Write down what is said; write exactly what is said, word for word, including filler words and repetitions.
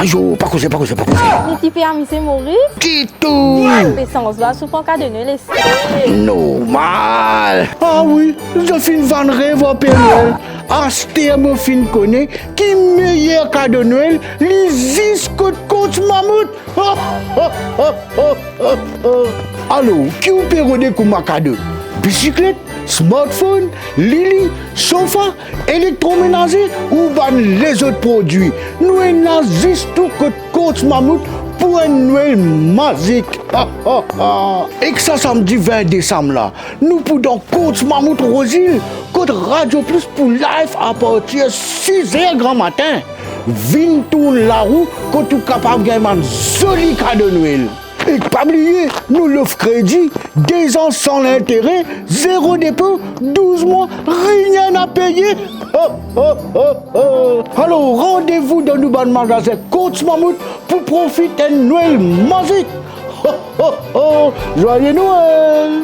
Yo, pa koze, pa koze, pa koze. Li ti pe amize Moris. Ditou. Pe sanz la, si ou pran kado Nwel, eski... Normal. Ah wi, zot finn vann rev ar Père Noël. Aster mo finn kone ki meyer kado Nwel, li zis kot Courts Mammouth. Alor, ki ou pe rode kouma kado? Bisiklet, smartphone, lili, sofa, elektromenaze ou bann lezot prodwi? Nou ena zis tou kot Courts Mammouth pou enn Nwel mazik. Ek sa samdi vin desam la, nou pou dan Courts Mammouth Rose Hill, kot Radio Plus pou live apartir siz er gramatin. Vinn tourn larou kot ou kapav gagn bann zoli kado Nwel. Ek pa bliye, nou lof kredi, dez an san lintere, zero depo, douz mwa, rien a peye. Ho, ho, ho, ho. Alor, randevou dan nou bann magazin Courts Mammouth pou profit enn Nwel mazik. Ho, ho, ho. Joyeux Noël!